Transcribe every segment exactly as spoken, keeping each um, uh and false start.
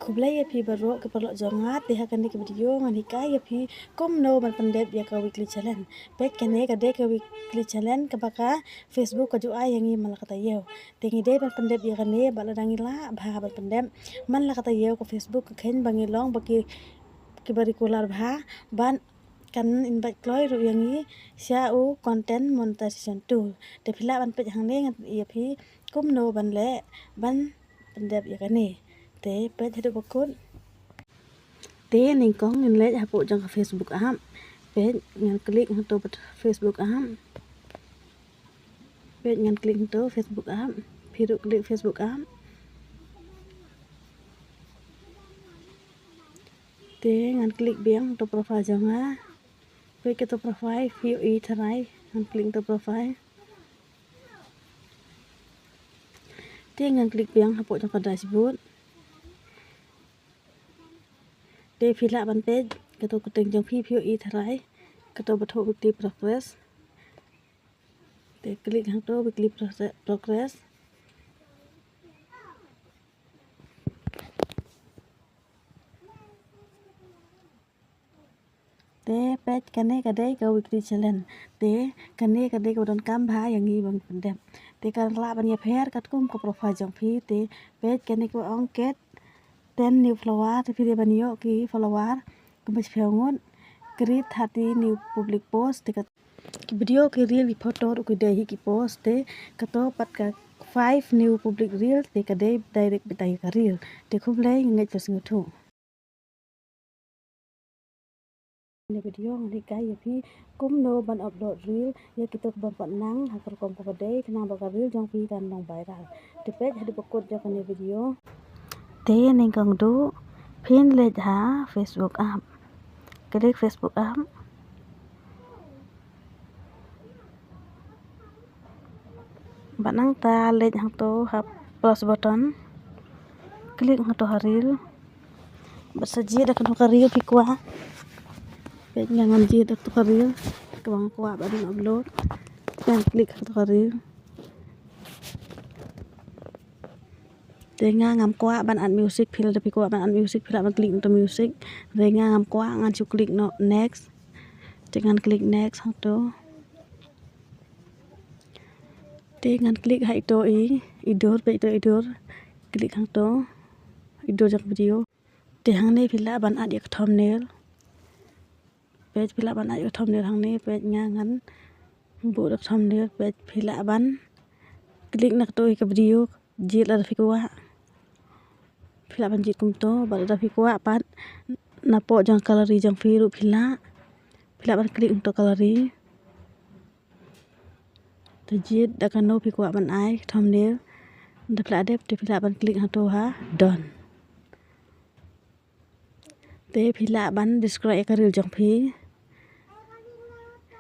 Khublei ïa phi baroh ki paralok jong nga, te ha kane ka video ngan hikai ïa phi kumno ban pyndep ïa ka weekly challenge. Peit, kane ka dei ka weekly challenge kaba ka Facebook ka ju ai ïa ngi man la ka taïew. Te ngi dei ban pyndep ïa kane bad lada ngi lah bha ban pyndep man la ka taïew, ka Facebook ka kheiñ ba ngi long ba ki, kiba regular bha, bad kan invite kloi ruh ïa ngi sha u content monetization tool. Te phi lah ban peit hangne, ngan pyni ïa phi kumno ban leh ban pyndep ïa kane. Te peit haduh ba kut. Te nyngkong ngin leit hapoh jong ka Facebook app. Peit, ngan klik hangto pat Facebook app. Peit, ngan klik hangto Facebook app. Phi ruh klik Facebook app. Te ngan klik biang hangto profile jong nga. Peit kato profile, phi ïohi tharai, ngan klik hangto profile. Te ngan klik biang hapoh jong ka dashboard. Te phi lah ban peit kato kyrteng jong phi, phi ïohi tharai, kato ba thoh weekly progress. Te klik hangto weekly prose-, progress. Te peit, kane ka dei ka weekly challenge. Te kane ka dei kaba donkam bha ïa ngi ban pyndep. Te kan lah ban ïapher katkum ka profile jong phi. Te peit, kane ka ong get ten new follower, te phi dei ban ïoh ki follower kumba shiphew ngut. Create thirty new public post, te ka, ki video, ki reel, ki photo ruh ki dei hi ki post, te kato pat ka five new public reel, te ka dei direct beit ïa ka reel. Te khublei, ngeit ba sngewthuh. Kane ka video ngan hikai ïa phi kumno ban upload reel ïa kito kiba pat nang ha ka rukom kaba dei, khnang ba ka reel jong phi kan long viral. Te peit haduh ba kut jong kane ka video. Te nyngkong duh phin leit ha Facebook app. Klik Facebook app. Bad nangta leit hangto ha plus button. Klik hangto ha reel. Bad sa jied da kano ka reel phi kwah. Peit, nga ngan jied da kato ka reel kaba nga kwah ban upload. Ngan klik hangto ka reel. Te nga ngam kwah ban add music, phi lada phi kwah ban add music, phi lah ban klik hangto music. Te nga ngam kwah, ngan shu klik noh next. Te ngan klik next hangto. Te ngan klik ha ito i, i dur, peit ito i dur. Klik hangto i dur jong ka video. Te hangne phi lah ban add ïa ka thumbnail. Peit, phi lah ban add ïa ka thumbnail hangne, peit nga ngan buh da ka thumbnail, peit phi lah ban klik na kato ïa ka video, jied lada phi kwah. Phi lah ban jied kumto, bad lada phi kwah pat napoh jong gallery jong phi ruh phi lah. Phi lah ban klik hangto gallery. Te jied da kano phi kwah ban ai thumbnail. Te phi lah dep, te phi lah ban klik hangto ha done. Te phi lah ban describe ïa ka reel jong phi.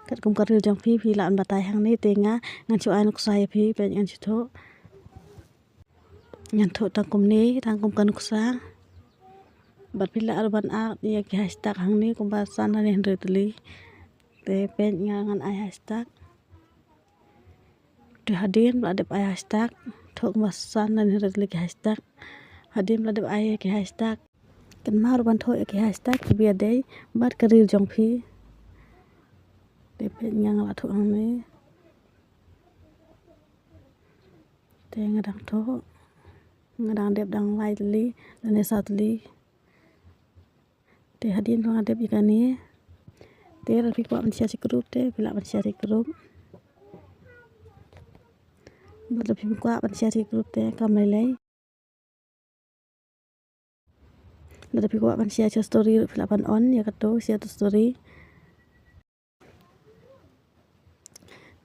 Katkum ka reel jong phi, phi lah ban batai hangne, te nga ngan shu ai nuksa ïa phi, peit ngan shu thoh. Ngan thoh tang kumne, tang kum ka nuksa. Bad phi lah ruh ban add ïa ki hashtag hangne kumba san lane hynriew tylli. Te peit nga ngan ai hashtag. Te hadien ba la dep ai hashtag, thoh kumba san lane hynriew tylli ki hashtag. Hadien ba la dep ai ki hashtag, kynmaw ruh ban thoh ïa ki hashtag kiba ïadei bad ka reel jong phi. Te peit nga nga la thoh hangne. Te nga dang thoh, nga dang dep dang lai tylli lane saw tylli. Te hadien ba nga dep ïa kane, te lada phi kwah ban share sha group, te phi lah ban share sha group. Lada phi kwah ban share sha group, te kam lei lei. Lada phi kwah ban share sha story ruh, phi lah ban on ïa kato share to story.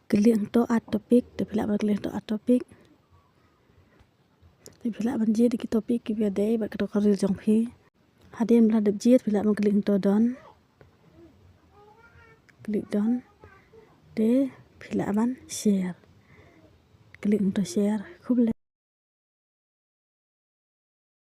Klik hangto add topic, te phi lah ban klik hangto add topic. Te phi lah ban jied ïa ki topic kiba ïadei bad kato ka reel jong phi. Hadien ba la dep jied, phi lah ban klik hangto done. Klik done. Te phi lah ban share. Klik hangto share. Khublei.